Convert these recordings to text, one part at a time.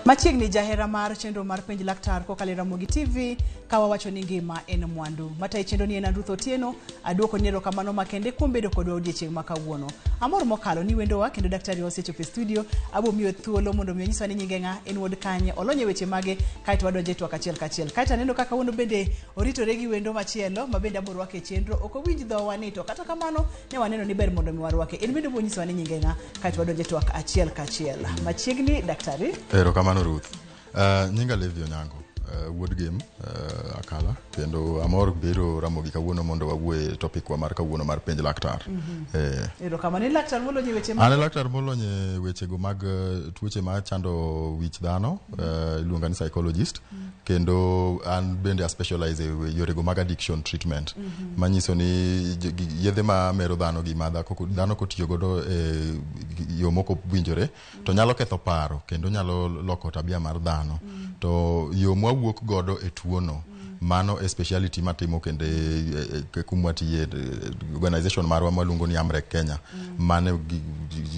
Machiegni jahera mar chenro mar Penj Laktar kokalo e Ramogi TV ka wawacho ni ngima en mwandu. Matayi chenro ni en an Ruth Otieno, aduoko ni erokamano makende kuom bedo kodwa odiechieng' ma kawuono. Amor mokalo ni wendowa kendo daktari osechopo e studio, abo miyo thuolo mondo mi onyiswa ni nyinge ng'a, en wuod kanye, olony e weche mage, kaeto wadonjo e twak achiel kachiel. Kaeto aneno ka kawuono bende oritore gi wendo machielo ma bende abo rwako e chenro, ok owinj dhowa ni to kata kamano ne waneno ni ber mondo mi warwake. En bende obo nyisowa ni nyinge ng'a, kaeto wadonjo e twak achiel kachiel. Machiegni daktari. Erokamano Ruth. Nyinga Levi Onyango, wuod Gem, Akala, kendo amor biro Ramogi kawuono mondo wawuo e topic wa mar kawuono mar penj laktar. Erokamano. In laktar molony e weche An e laktar molony e wechego mag tuoche machando wich dhano, iluonga ni psychologist, kendo an bende a specialize e yorego mag addiction treatment, manyiso ni yedhe ma mero dhano gi madha dhano kotiyo godo e yo mok owinjore to nyalo ketho paro kendo nyalo loko tabia mar dhano. To yo mwawuok godo e tuono, mano e speciality matimo kendo e kumwa tiye, organization marwa mwaluongo ni Amrec Kenya. Mano e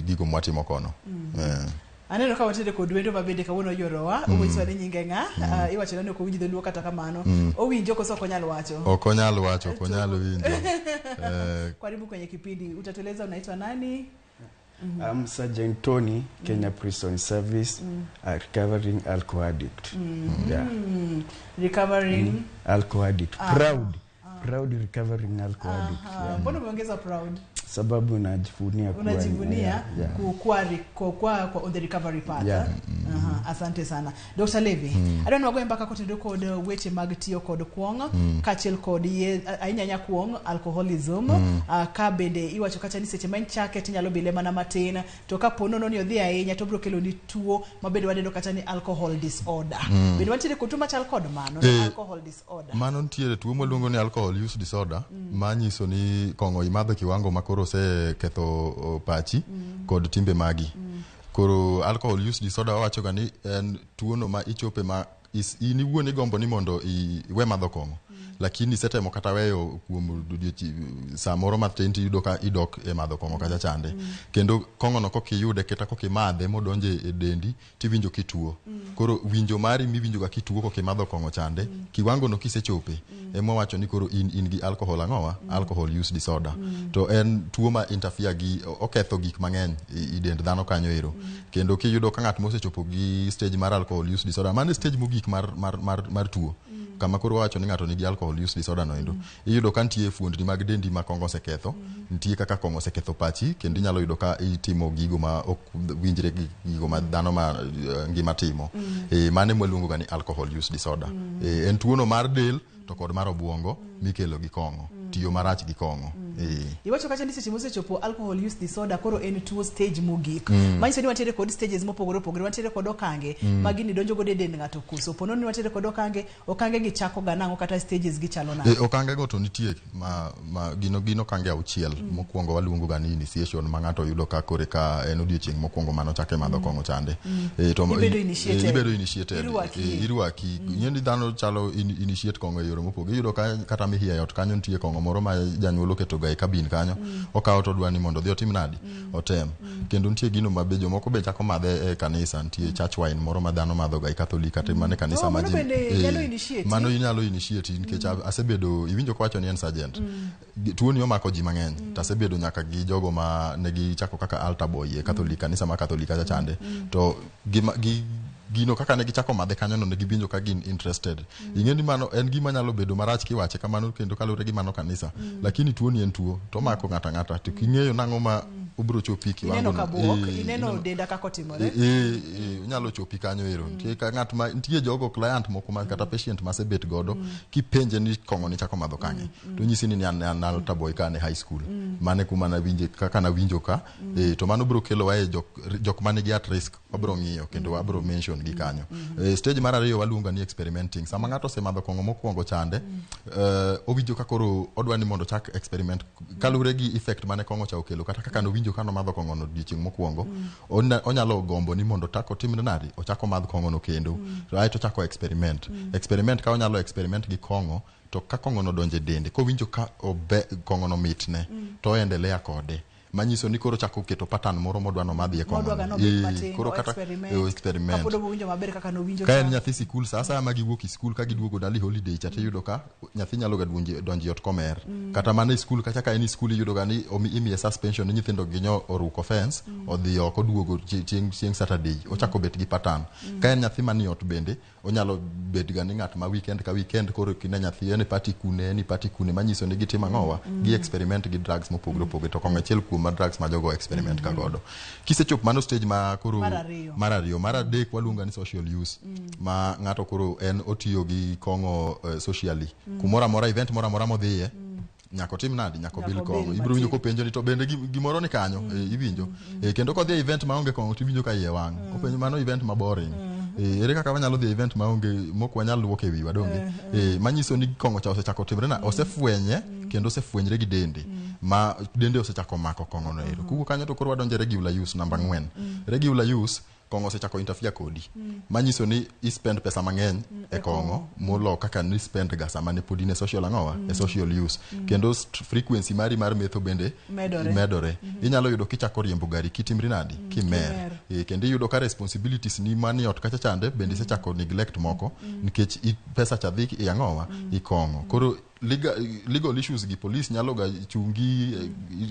gigo mwatimo kono. Aneno ka wantiere kod wendo ma bende kawuono oyuorowa, owinjo ni nyinge ng'a, iwacho ni ok owinj dholuo kata kamano. Owinjo koso ok onyal wacho? Ok onyal wacho, ok onyal winjo. Karibu kwenye kipindi. Utatueleza unaitwa nani? I'm Sergeant Tony, Kenya Prison Service, a recovering alcohol addict. Yeah. Recovering Alcohol addict. Proud. Proud recovering alcohol addict. Yeah. Mbona umeongeza proud? Sababu najivunia kuwa Unajivunia yeah. kukua kwa on the recovery path. Yeah. Eh? Aha, asante sana. Dr. Levi, adwa ni wagoye mbaka kotenore kod weche mag tiyo kod kuong' kaachiel kod ye ahinya ahinya kuong' alcoholism, ka bende iwacho kacha ni seche ma ichake tinyalo bile mana matin to ka po nono ni odhi ahinya to obiro kelo ni tuo ma bende wadendo kata ni alcohol disorder. Bende wantiere kod tuo machal kod mano, alcohol disorder? Mano nitiere tuo mwaluongo ni alcohol use disorder, manyiso ni kong'o imadho kiwango ma koro oseketho pachi kod timbe magi. Koro alcohol use disorder wawacho ga ni en tuono ma ichope ma in iwuon igombo ni mondo iwe madho kong'o, lakini isetemo kata weyo kuom saa moro matin tiyudo ka idok e madho kong'o kacha chande. Kendo kong'ono kokiyude kata kokimadhe modonjo e dendi tiwinjo kituo. Koro winjo mari miwinjo ga kituo kokimadho kong'o chande, kiwango no kisechope, ema wawacho ni koro in gi alcohol ang'owa? Alcohol use disorder. To en tuo ma interfere gi oketho gik mang'eny i dend dhano kanyo ero. Kendo kiyudo ka ng'at mosechopo gi stage mar alcohol use disorder, mano e stage mogik mar tuo. Kama koro wawacho ni ng'ato nigi alcohol use disorder no endo. Iyudo ka nitie fuondni mag dendi ma kong'o oseketho, nitie kaka kong'o oseketho pachi, kendo inyalo yudo ka itimo gigo ma ok winjre gi gigo ma dhano ma ngima timo. Mano ema waluongo ga ni alcohol use disorder. En tuono mar del to kod mar obuongo mikelo gi kong'o, tiyo marach gi kong'o. Iwacho kacha ni seche mosechopo alcohol use disorder koro en tuo stage mogik. Manyiso ni wantiere kod stages mopogore opogore, wantiere kod okange ma gini donjo godo e dend ng'ato koso. Po nono ni wantiere kod okange, okange gi chako ga nang'o kata stages gi chalo nang'o? Okange go to nitie ma gin okange auchiel. Mokwongo waluongo ga ni initiation, ma ng'ato yudo ka kore ka en odiochieng' mokwongo manochake madho kong'o chande. To Ibedo initiated. Ibedo initiated. Irwaki. Irwaki. Ing'e ni dhano chalo initiate kong'o e yore mopogore. Iyudo ka kata mihiye e ot kanyo nitie kong'o moro ma janyuol oketo ga e kabin kanyo. Okawo to odwa ni mondo odhi otim nadi? Otem. Kendo nitie gino ma be jomoko be chako madhe e kanisa. Nitie church wine moro ma dhano madho ga e Catholic kata mana e kanisa Oh, ma mano ji bende nyalo initiate. Mano inyalo initiate nikech asebedo iwinjo kowacho ni en sergeant. Tuoni omako ji mang'eny. To asebedo nyaka gi jogo ma ne gichako kaka altar boy e Catholic, kanisa ma Catholic kacha chande. To gino kaka ne gichako madhe kanyo no ne giwinjo ka gin interested. Ing'e ni mano en gima nyalo bedo marach kiwache kamano kendo kaluwore gi mano kanisa. Lakini tuoni en tuo to omako ng'ato ang'ata to king'eyo nang'o ma obiro chopi kiwango Ineno no. ka buok, ineno denda kaka otimore. Onyalo chopi kanyo ero. Nitie ka ng'at ma nitie jogo client moko ma kata patient masebet godo kipenje ni kong'o ni chako madho kanye to nyisi ni an altar boy ka an e high school. Mane kuma nawinje kaka nawinjo ka to mano biro kelo wa e jok manigi at risk wabiro ng'iyo kendo wabiro mention gi kanyo. Stage mar ariyo waluongo ni experimenting. Sama ng'ato osemadho kong'o mokwongo chande, owinjo ka koro odwa ni mondo ochak experiment kaluwore gi effect mane kong'o cha okelo kata kaka nowinjo ka nomadho kong'o no odiochieng' mokwongo. Onyalo gombo ni mondo ochak otim nadi, ochak omadh kong'o no kendo. To aeto ochako experiment. Experiment ka onyalo experiment gi kong'o to ka kong'o no donjo e dende kowinjo ka kong'o no mitne to oendelea kode. Manyiso ni koro chako keto pattern moro modwa nomadhie kong'o. Modwaga nobed matin, Koro o kata experiment, experiment. Kapod owinjo maber kaka nowinjo Ka en cha. nyathi sikul, sa asaya ma giwuok e sikul ka giduogo dali holiday cha, tiyudo ka nyathi nyalo ga donjo e ot komer. Kata mana e sikul kacha, ka en e sikul, iyudo ga ni imiye suspension ni nyithindo ginyo oruko fence, odhi oko, duogo chieng' Saturday, ochako bet gi pattern. Ka en nyathi manie ot bende, onyalo bet ga ni ng'at ma weekend ka weekend koro kine nyathi en e party kune, en e party kune, manyiso ni gitimo ang'owa, gi experiment gi drugs mopogore opogore. To kong'o achiel kuom ma drugs ma jogo experiment ka godo. Kisechopo mano stage ma koro Mar ariyo. Mar ariyo. Mar adek waluongo ni social use, ma ng'ato koro en otiyo gi kong'o socially, kumoro amora, event moro amora modhiye, nyaka otim nadi? Nyaka obil Nyaka obil kong'o. Ibiro winjo matin. kopenjo ni to bende gimoro ni kanyo. Iwinjo. Kendo kodhi e event maonge kong'o, tiwinjo ka iye wang', openjo mano event ma boring. Ere kaka wanyalo dhi e event maonge mok wanyal luok e wiwa donge? Manyiso ni kong'o cha osechako timre na, osefwenye kendo osefwenyre gi dende, ma dende osechako mako kong'o no ero. Kowuok kanyo to koro wadonjo e regular use, namba 4. Regular use, kong'o osechako interfere kodi, manyiso ni ispend pesa mang'eny e kong'o molo kaka ni spend ga sama ne pod in e social ang'owa, e social use. Kendo frequency mari mar metho bende Medore. Medore. Inyalo yudo kichako riembo gari kitimri nadi? Kimer. Kimer. Kendo iyudo ka responsibilities ni manie ot kacha chande bende isechako neglect moko, nikech pesa cha dhi i ang'owa, i kong'o. Koro legal issues gi police nyalo ga chungi,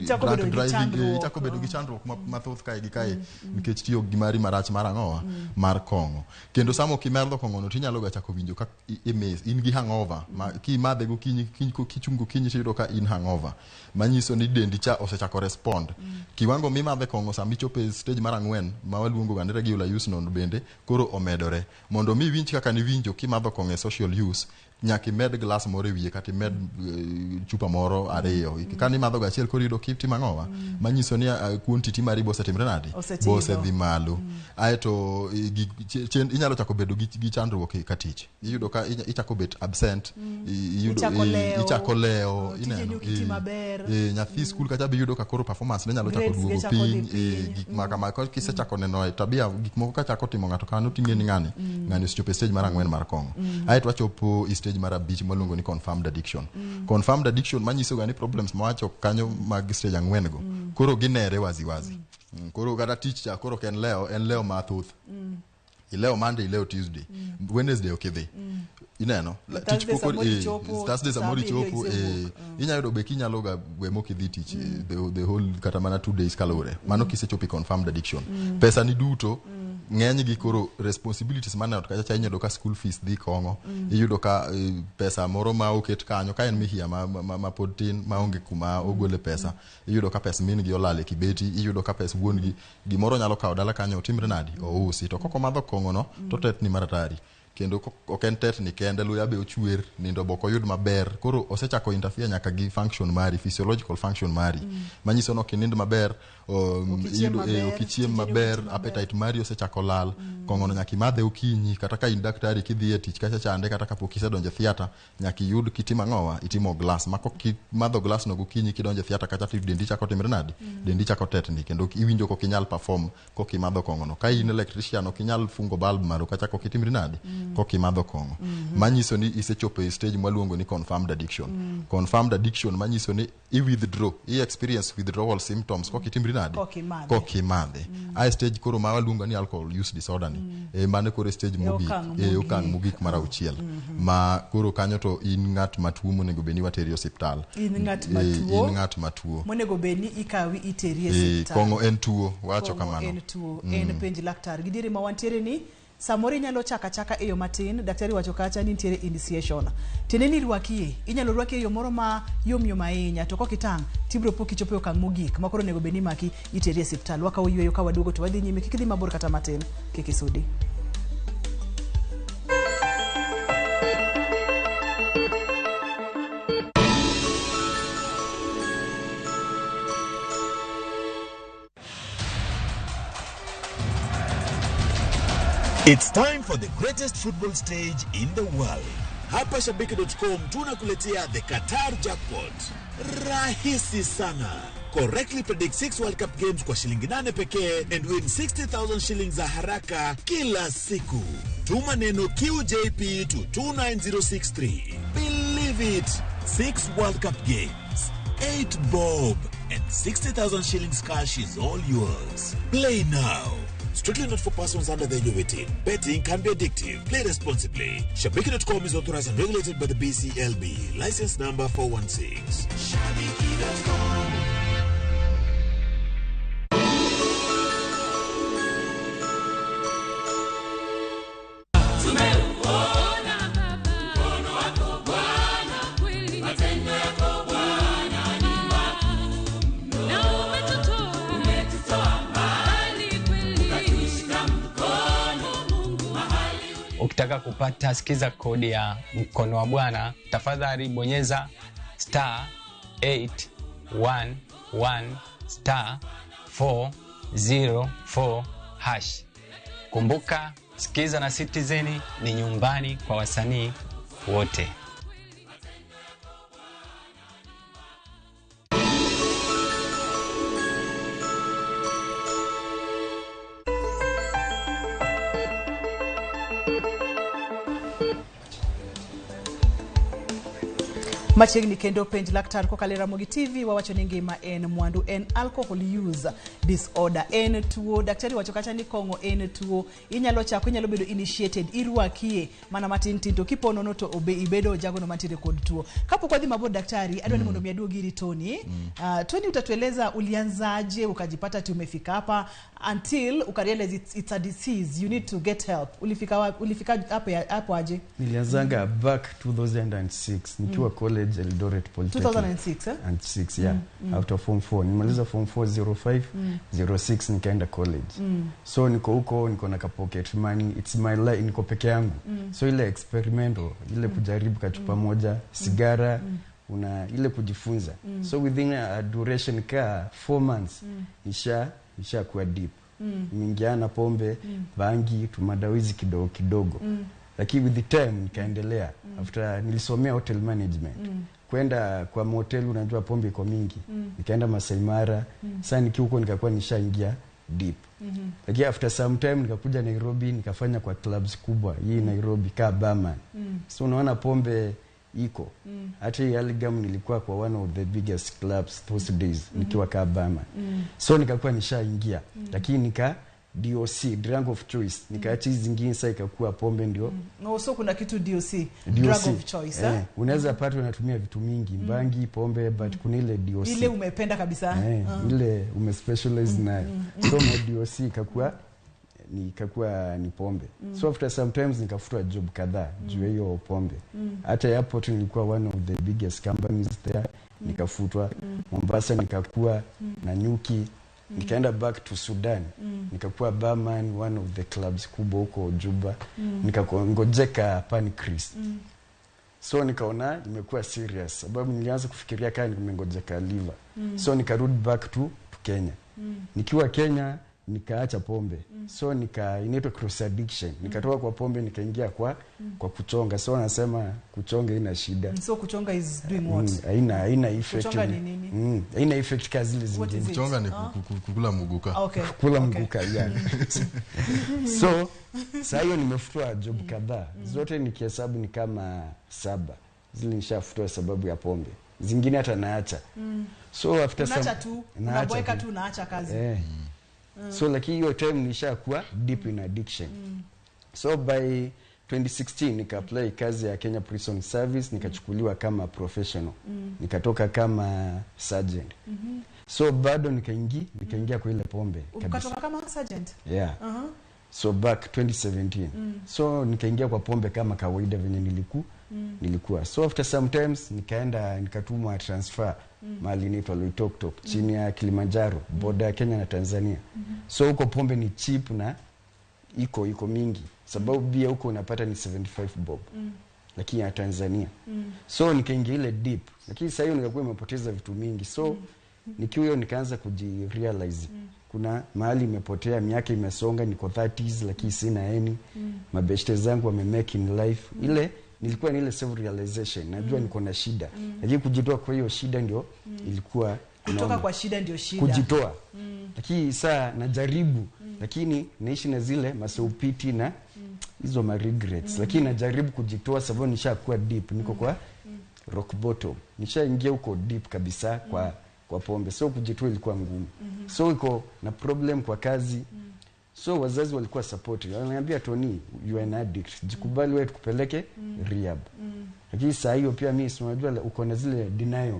Ichako drunk bedo gi driving, chandruok. Ichako bedo gi chandruok mathoth kae gi kae, nikech tiyo gi mari marach mar ang'owa, mar kong'o. Kendo sama ok imadho kong'o no, tinyalo ga chako winjo ka imiss, in gi hangover, ma kimadhe gokinyi, kichung' gokinyi tiyudo ka in hangover, manyiso ni dendi cha osechako respond. Kiwango mimadhe kong'o sama ichopo e stage mar 4 ma waluongo ga ni regular use no bende koro omedore. Mondo mi iwinj kaka niwinjo kimadho kong'o e social use, nyaka imed glass moro e wiye, kata imed chupa moro ariyo. Ka nimadho ga achiel, koro iyudo kitimo ang'owa, manyiso ni quantity mari bosetimre nadi? Osesidho. Bosedhi malo. Aeto inyalo chako bedo gi chandruok ka tich, iyudo ka ichako bet absent, iyudo Ichako lewo. Ichako lewo. Tijeni Ineno, ok iti maber. Nyathi skul kacha be iyudo ka koro performance ne nyalo chako Grades ge duogo chako dhi piny. piny. Gik ma kama. Kisechako neno e tabia gik moko ka chako timo ng'ato kano, ting'e ni ng'ani osechopo e stage mar 4 mar kong'o. Aeto wachopo e stage mar 5 maluongo ni confirmed addiction. Confirmed addiction manyiso ga ni problems mawacho kanyo mag stage 4 go koro ginere wazi wazi. Koro kata tich cha koro ok en lewo, en lewo mathoth. Ilewo Monday, ilewo Tuesday, Wednesday ok idhi. Ineno tich Thursday pok samoro ichopo, Thursday saa samoro 7 ichopo, isewuok. Inyalo yudo be kinyalo ga we mok idhi tich the whole kata mana 2 days kaluwore. Mano kisechopo i confirmed addiction. Pesa ni duto ng'eny gi koro responsibilities mane ot kacha cha, iyudo ka school fees dhi kong'o, iyudo ka pesa moro ma oket kanyo ka en mihia ma pod tin maonge kuma ogole pesa, iyudo ka pes min gi olal e kibeti, iyudo ka pes wuon gi gimoro nyalo kawo dala kanyo otimre nadi? Ousi. To kok omadho kong'o no to tetni maratari. Kendo ok en tetni kende, luya be ochwer, nindo be ok oyud maber. Koro osechako interfere nyaka gi function mari, physiological function mari, manyiso ni ok inind maber, Ok ichiem maber, ok ichiem tijeni ok maber, itim maber. Appetite mari osechako lal. Kong'ono nyaka imadhe okinyi, kata ka in daktari kidhi e tich kacha chande, kata kapok isedonjo e theatre, nyaka iyud kitimo ang'owa, itimo glass ma kok imadho glass no gokinyi, kidonjo e theatre kacha to dendi chako timre nadi? Dendi chako tetni, kendo iwinjo kok inyal perform kok imadho kong'ono. Ka in electrician, ok inyal fungo bulb malo kacha kok itimri nadi? Kok imadho kong'o. Manyiso ni isechopo e stage mwaluongo ni confirmed addiction. Confirmed addiction manyiso ni i withdraw, i experience withdrawal symptoms kok itimri nadi? Kok imadhe. Kok imadhe. Ae stage koro ma waluongo ni alcohol use disorder ni, mano koro e stage mogik, okang' e okang' mogik. Mogik mar 6, ma koro kanyo to in ng'at matuo monego bed ni wateri e osiptal. In ng'at In matuo. Ng'at matuo. Monego bed ni ikawi iteri e osiptal. Kong'o en tuo, wacho Kong'o kamano. En tuo. En penj laktar. Gi diere ma wantiere ni samoro inyalo chako achaka e yo matin. Daktari wacho kacha ni nitiere initiation, tiende ni rwakie, inyalo rwaki e yo moro ma yom yom ahinya, to kok itang' tibiro po kichopo e okang' mogik ma koro onego bed ni maki iteri e osiptal. Wakawo yweyo, ka waduogo to wadhi nyime. Kik idhi mabor kata matin, kik isudi. It's time for the greatest football stage in the world. Hapa Shabiki.com tunakuletea the Qatar Jackpot. Rahisi sana. Correctly predict 6 World Cup games kwa shilingi 8 pekee and win 60,000 shillings za haraka kila siku. Tuma neno QJP to 29063. Believe it. 6 World Cup games, 8 bob. and 60,000 shillings cash is all yours. Play now. Strictly not for persons under the age of 18. Betting can be addictive. Play responsibly. Shabiki.com is authorized and regulated by the BCLB. License number 416. Shabiki.com. Ukitaka kupata sikiza kodi ya mkono wa Bwana, tafadhali bonyeza star 811 star 404 hash. Kumbuka, Sikiza na Citizen ni nyumbani kwa wasanii wote. Machiegni kendo penj laktar kokalo e Ramogi TV wawacho ni ngima en mwandu, en alcohol use disorder, en tuo. Daktari wacho kacha ni kong'o en tuo, inyalo chako, inyalo bedo initiated, irwakie mana matin tin, to kipo nono to ibedo jagono mantiere kod tuo. Kapok wadhi mabor daktari, adwa ni mondo mi aduogi iri Tony. Tony, utatueleza ulianzaje ukajipata ati umefika hapa until ukarealize it's a disease, you need to get help. Ulifika ulifika hapo aje? Nilianzanga back 2006 nikiwa college Eldoret Polytechnic. 2006, eh? And 6, yeah. After form 4 nimaliza form 4 05 06 nikaenda college. So niko huko, niko na pocket money, it's my life, niko peke yangu. So ile experimental, ile kujaribu kachupa moja sigara, una ile kujifunza. So within a duration ka 4 months nisha kuwa deep. Mingiana pombe, bangi, tumadawizi kidogo kidogo. Lakini with the time nikaendelea. After nilisomea hotel management. Kwenda kwa motel, unajua pombe iko mingi. Nikaenda Masai Mara. Sasa nikiwa huko nikakuwa nishaingia deep. Lakini after some time nikakuja Nairobi, nikafanya kwa clubs kubwa hii Nairobi ka barman. So unaona pombe iko. Hata hii Algam nilikuwa kwa one of the biggest clubs those days nikiwa ka barman. So nikakuwa nishaingia. Lakini nika DOC, drug of choice, nikaacha hizi zingine, sasa ikakuwa pombe ndio. No, so kuna kitu DOC, drug of choice, eh? Unaweza pata unatumia vitu mingi, bangi, pombe, but kuna ile DOC. Ile umependa kabisa. Ile umespecialize nayo. So my DOC ikakuwa ni pombe. So after sometimes nikafutwa job kadhaa juu hiyo pombe. Hata airport nilikuwa one of the biggest companies there, nikafutwa. Mombasa nikakuwa na nyuki. Nikaenda back to Sudan. Nikakuwa barman one of the clubs kubwa huko Juba. Nikangojeka pancreas. So nikaona imekuwa serious sababu nilianza kufikiria kama nimengojeka liver. So nikarudi back to Kenya. Nikiwa Kenya nikaacha pombe. So inaitwa cross addiction. Nikatoka kwa pombe nikaingia kwa kuchonga. So nasema kuchonga ina shida. So kuchonga is doing what? Haina effect. Kuchonga ni nini? Haina effect kazi zile zingine. Kuchonga ni kukula muguka. Okay. Kukula muguka, yeah. So sasa hiyo nimefutwa job kadhaa. Zote nikihesabu ni kama 7. Zile nishafutwa sababu ya pombe. Zingine hata naacha. So after some unaacha tu, unaboeka tu, unaacha kazi. So lakini hiyo time nishakuwa deep in addiction. So by 2016 nika apply kazi ya Kenya Prison Service, nikachukuliwa kama professional. Nikatoka kama sergeant. So bado nikaingia kwa ile pombe kabisa. Ukatoka kama sergeant? Yeah. So back 2017. So nikaingia kwa pombe kama kawaida venye nilikuwa. So after sometimes nikaenda nikatumwa transfer mahali inaitwa Loitoktok chini ya Kilimanjaro, border ya Kenya na Tanzania. So huko pombe ni cheap na iko mingi. Sababu bia huko unapata ni 75 bob. Lakini ya Tanzania. So nikaingia ile deep. Lakini sasa hiyo nikakuwa nimepoteza vitu mingi. So nikiwa hiyo nikaanza kujirealize. Kuna mahali imepotea, miaka imesonga, niko 30s lakini sina any. Mabeshte zangu wame make in life. Ile nilikuwa ni ile self realization, najua niko na shida. Lakini kujitoa kwa hiyo shida ndio ilikuwa kutoka kwa shida ndio shida. Kujitoa. Lakini saa najaribu, lakini naishi na zile maseupiti na hizo ma regrets. Lakini najaribu kujitoa sababu nishakuwa deep, niko kwa rock bottom. Nishaingia huko deep kabisa Kwa pombe. So kujitoa ilikuwa ngumu. So iko na problem kwa kazi. So wazazi walikuwa supportive. Wananiambia, "Tony, you are an addict, jikubali wewe tukupeleke rehab." Lakini saa hiyo pia mimi, si unajua uko na zile denial,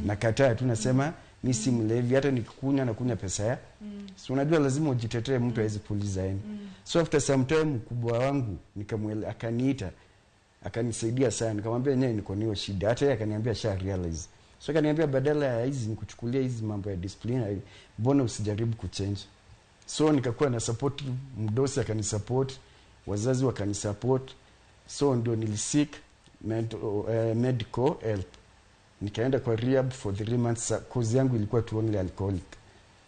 nakataa tu, nasema mi si mlevi, hata nikikunywa nakunywa pesa ya, si unajua lazima ujitetee, mtu hawezi puliza yani. So after some time mkubwa wangu akaniita, akanisaidia sana. Nikamwambia yenyewe niko na hiyo shida, hata yeye akaniambia sha realize. So akaniambia, "Badala ya hizi nikuchukulia hizi mambo ya discipline, mbona usijaribu kuchange?" So nikakuwa na support, mdosi akanisupport, wazazi wakanisupport. So ndio niliseek medical help, nikaenda kwa rehab for 3 months. Course yangu ilikuwa tu only alcoholic,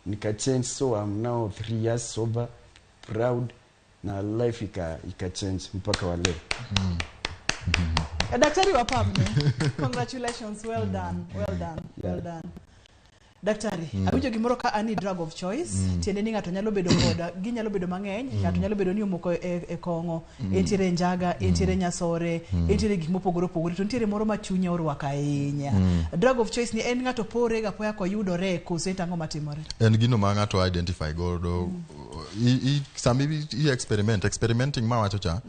nikachange. So I'm now 3 years sober, proud, na life ika change mpaka wa leo. Daktari wa Pamne, congratulations, well done, well done, well done. Daktari, awinjo gimoro ka ani drug of choice, tiende ni ng'ato nyalo bedo koda, ginyalo bedo mang'eny, ng'ato nyalo bedo ni omoko e kong'o, entiere njaga, entiere nyasore, entiere gik mopogore opogore, to nitiere moro ma chunye orwako ahinya. Drug of choice ni en ng'ato pore ga apoya koyudore koso en tang'o matimore? En gino ma ng'ato identify godo. Sama i experiment, experimenting mawacho cha,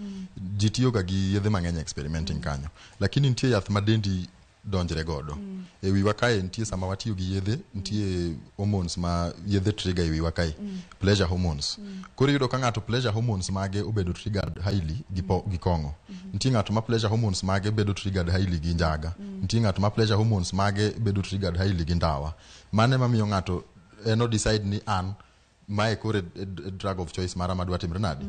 ji tiyo ga gi yedhe mang'eny experimenting kanyo, lakini nitie yath ma dendi donjre godo e wiwa kae. Nitie sama watiyo gi yedhe, nitie hormones ma yedhe trigger e wiwa kae, pleasure hormones. Koro iyudo ka ng'ato pleasure hormones mage obedo triggered highly gi kong'o. Nitie ng'ato ma pleasure hormones mage bedo triggered highly gi njaga. Nitie ng'ato ma pleasure hormones mage bedo triggered highly gi ndawa. Mano ema miyo ng'ato en o decide ni an mae koro e drug of choice mara madwa timre nade.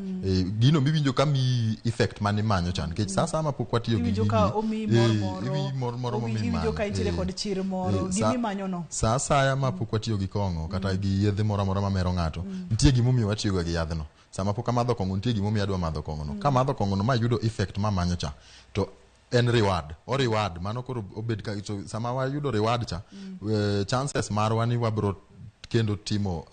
Gino miwinjo ka miyi effect manimanyo cha, nikech sa asaya mapok watiyo gi Iwinjo ka gigi, omiyi mor moro, iwinjo mor moro momiyi iwinjo ka manyo. intiere kod chir moro, gimimanyo no. Sa asaya ma pok watiyo gi kong'o kata gi yedhe moro amora mamero ng'ato, nitie gimomiyo watiyo ga gi yadhno. Sama pok amadho kong'o, nitie gimomiyo adwa madho kong'ono. Kamadho kong'ono mayudo effect mamanyo cha, to en reward o reward mano koro obed ka. So, sama wayudo reward cha, chances marwa ni wabro kendo timo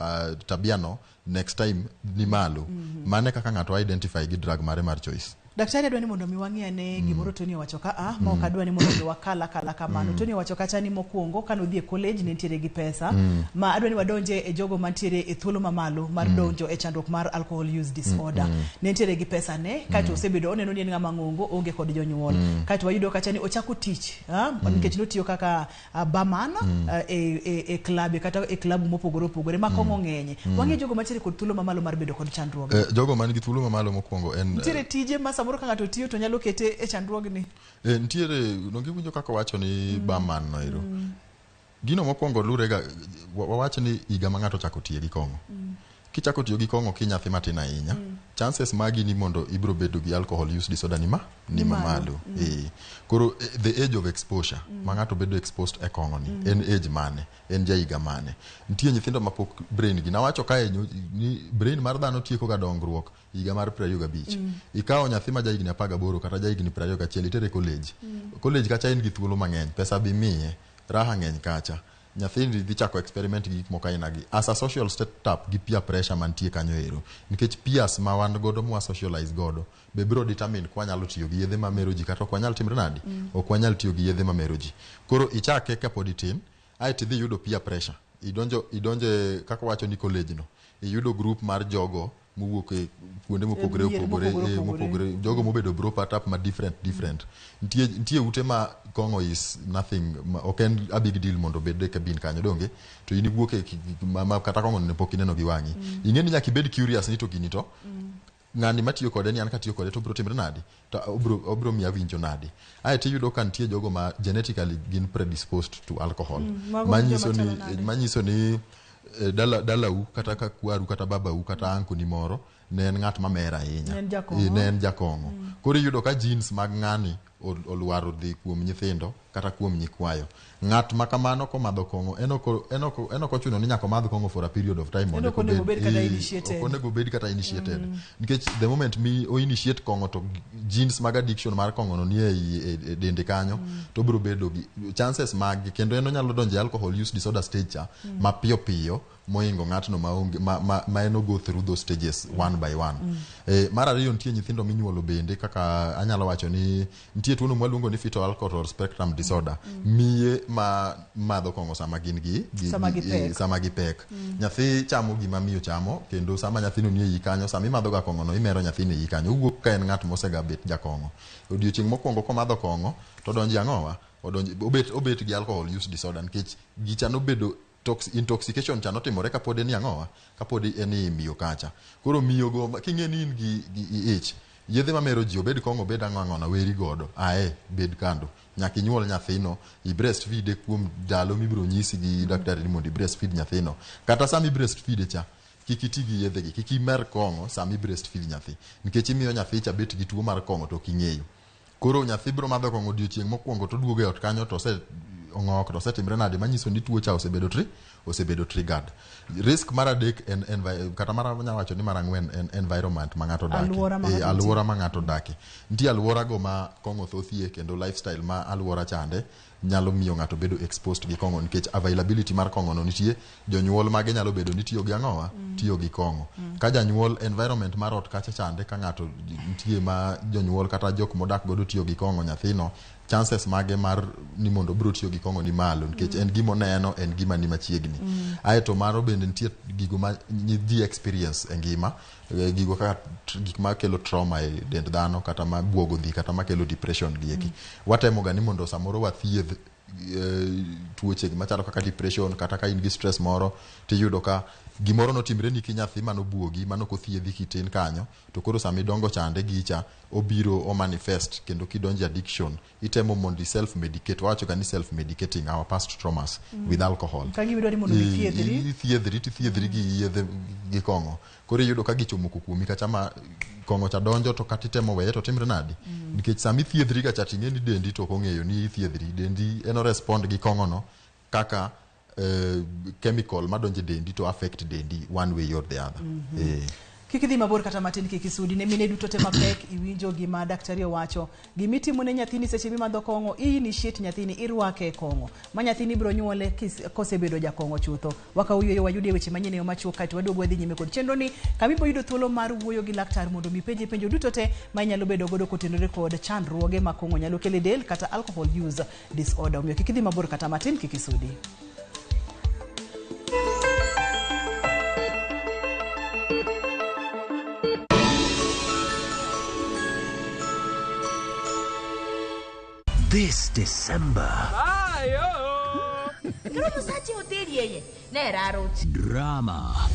tabia no next time ni malo. Mano e kaka ng'ato identify gi drug mare mar choice. Daktari, adwa ni mondo mi wang'i ane gimoro Tony owacho ka a ma ok adwa ni mondo mi wakal akala kamano. Tony owacho kacha ni mokwongo kane odhi e college ne nitiere gi pesa, ma adwa ni wadonje e jogo mantiere e thuolo mamalo mar donjo e chandruok mar alcohol use disorder. Ne nitiere gi pesa ne, kaeto osebedo oneno ni en ng'ama ng'ongo, onge kod jonyuol. Kaeto wayudo kacha ni ochako tich, nikech notiyo kaka barman e club kata e club mopogore opogore ma kong'o ng'enye. Wang'e jogo mantiere kod thuolo mamalo mar bedo kod chandruok. Jogo man gi thuolo mamalo mokwongo en Nitiere tije ma samoro ka ng'ato tiyo to nyalo kete e chandruogni. Nitiere donge iwinjo kaka owacho ni barman no ero. Gino mokwongo lure ga, wawach ni higa ma ng'ato ochako tiyo gi kong'o. Kichako tiyo gi kong'o kinyathi matin ahinya, chances magi ni mondo ibro bedo gi alcohol use disorder ni Ni malo. Mamalo. Koro the age of exposure ma ng'ato bedo exposed e kong'o ni en age mane, en ja higa mane. Nitie nyithindo mapok brain gi, nawacho kae ni brain mar dhano tieko ga dongruok higa mar 25. Ikawo nyathi ma jahigni 18 kata jahigni 21, itere college. College kacha en gi thuolo mang'eny, pesa bi miye, raha ng'eny kacha. Nyathini dhi chako experiment gi gik moko aina gi. As a social setup gi peer pressure mantie kanyo ero. Nikech peers ma wan godo mwa socialize godo be biro determine kwa nyalo tiyo gi yedhe mamero ji kata ok wanyal timre nadi. Ok wanyal tiyo gi yedhe mamero ji. Koro ichake kapod itin, aeto idhi yudo peer pressure. Idonjo kaka wacho ni college no. Iyudo group mar jogo mowuok e kuonde mopogore mier opogore, mopogore opogore. Mopogore, jogo mobedo brought up ma different different. Nitie ute ma kong'o is nothing, ok en a big deal mondo obed e cabin kanyo, donge to in iwuok e ma kata kong'o ne pok ineno gi wang'i. Ing'e ni nyaka ibed curious ni to gini to ng'ani matiyo kode ni an katiyo kode to obiro timre nadi, to obiro miyo awinjo nadi. Aeto iyudo ka nitie jogo ma genetically gin predisposed to alcohol. Mago Manyiso joma ni chalo nade? Manyiso ni dalau kata ka kwaru kata babau kata ankoni moro ne en ng'at mamer ahinya. Ne en jakong'o. Ne en jakong'o. Koro iyudo ka genes mag ng'ani olwaro dhi kuom nyithindo kata kuom nyikwayo. Ng'at ma kamano komadho kong'o, en ok ochuno ni nyaka omadh kong'o for a period of time mondo En ok onego obed kata initiated. Ok onego obed kata initiated, nikech the moment mi o initiate kong'o to genes mag addiction mar kong'o no nie e dende kanyo, to obiro bedo gi chances mag kendo en onyalo donjo e alcohol use disorder stage cha mapiyo piyo. Moingo ng'atno maonge ma en go through those stages one by one. Mar ariyo, nitie nyithindo minyuolo bende, kaka anyalo wacho ni nitie tuono mwaluongo ni fetal alcohol spectrum disorder. Miye ma madho kong'o sama gin gi Sama gipek. Sama gipek. Nyathi chamo gima miyo chamo, kendo sama nyathino nie iyi kanyo, sama imadho ga kong'o no, imero nyathino e iyi kanyo, owuok ka en ng'at mosega bet jakong'o. Odiochieng' mokwongo komadho kong'o to donji ang'owa, odonji obet gi alcohol use disorder, nikech gicha nobedo intoxication cha notimore kapod en ang'owa, kapod en ei miyo kacha. Koro miyogo king'e ni in gi ich, yedhe mamero ji, obed kong'o, obed ang'o ang'o, no weri godo ae, bed kando nyaka inyuol nyathino, i breastfeed kuom ndalo mibiro nyisi gi daktari ni mondo i breastfeed nyathino. Kata sama i breastfeed cha, kik iti gi yedhe gi, kik imer kong'o sama i breastfeed nyathi, nikech imiyo nyathi cha bet gi tuo mar kong'o to ok ing'eyo. Koro nyathi biro madho kong'o odiochieng' mokwongo, to oduogo e ot kanyo to ose ong'ok, to osetimre nade, manyiso ni tuo cha osebedo triggered. Risk mar adek en kata mar anyalo wacho ni mar ang'wen en environment ma ng'ato odakie. Alwora ma ng'ato nitie. Alwora ma ng'ato odakie. Nitie alwora go ma kong'o thothie, kendo lifestyle ma alwora chande nyalo miyo ng'ato bedo exposed gi kong'o, nikech availability mar kong'o no nitie. Jonyuol mage nyalo bedo ni tiyo gi ang'owa, tiyo gi kong'o. Ka janyuol, environment mar ot kacha chande, ka ng'ato nitie ma jonyuol kata jok modak godo tiyo gi kong'o, nyathino chances mage mar ni mondo obiro tiyo gi kong'o ni malo, nikech en gima oneno, en gima ni machiegni. Aeto maro bende nitie gigo ma ji experience e ngima, gigo kaka gik makelo trauma e dend dhano, kata ma buogo dhi, kata makelo depression gi eki. Watemo ga ni mondo samoro wathiedh tuoche machalo kaka depression, kata ka in gi stress moro, tiyudo ka gimoro notimre ni kinyathi manobuogi manok othiedhi kitin kanyo, to koro sama idongo chande gicha obiro o manifest, kendo kidonjo e addiction, itemo mondo i self medicate. Wawacho ga ni self medicating our past traumas with alcohol. Ka gima idwaro ni mondo ithiedhri. Ithiedhri, tithiedhri gi yedhe, gi kong'o. Koro iyudo ka gichomoko kuomi kacha, ma kong'o cha donjo, to kata itemo weye to timre nadi, nikech sama ithiedhri kacha, ting'e ni dendi to ok ong'eyo ni ithiedhri. Dendi en o respond gi kong'o no kaka chemical madonjo e dendi to affect dendi one way or the other. Kik idhi mabor kata matin, kik isudi. Ne mine duto te mapek, iwinjo gima daktari owacho. Gimitimo ne nyathini seche mimadho kong'o, i initiate nyathini, irwake e kong'o. Ma nyathini biro nyuole kosebedo jakong'o chutho. Wakaw yueyo, wayudie weche manyien e yo machuok, kaeto waduogo wadhi nyime kod chenro ni, kama ibiro yudo thuolo mar wuoyo gi laktar mondo mi penje penjo duto te ma inyalo bedo godo kotenore kod chandruoge ma kong'o nyalo kelo e del, kata alcohol use disorder. Omiyo kik idhi mabor kata matin, kik isudi. This December, drama,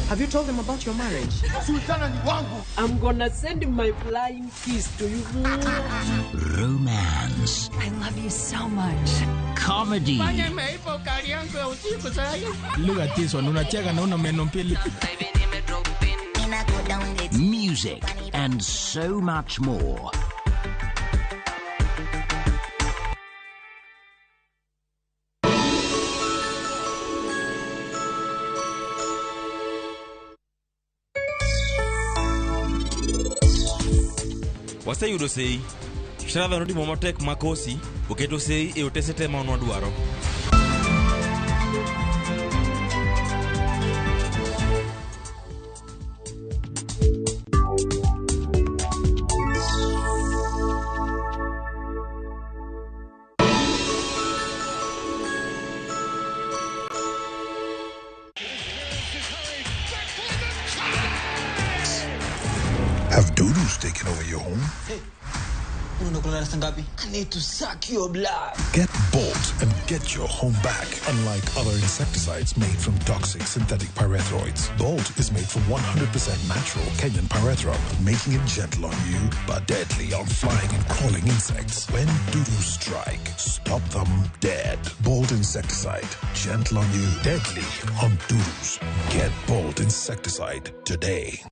Have you told them about your marriage? I'm gonna send my flying kiss to you. Romance, I love you so much. Comedy, Look at this one, unacheka na una meno mbili. Music, and so much more. Waseyudo sei. Shradha notimo matek makosi oketo sei e otese te ma nwadwaro. Have dudus taken over your home? I need to suck your blood. Get Bolt and get your home back. Unlike other insecticides made from toxic synthetic pyrethroids, Bolt is made from 100% natural Kenyan pyrethrum, making it gentle on you but deadly on flying and crawling insects. When dudus strike, stop them dead. Bolt insecticide, gentle on you, deadly on dudus. Get Bolt insecticide today.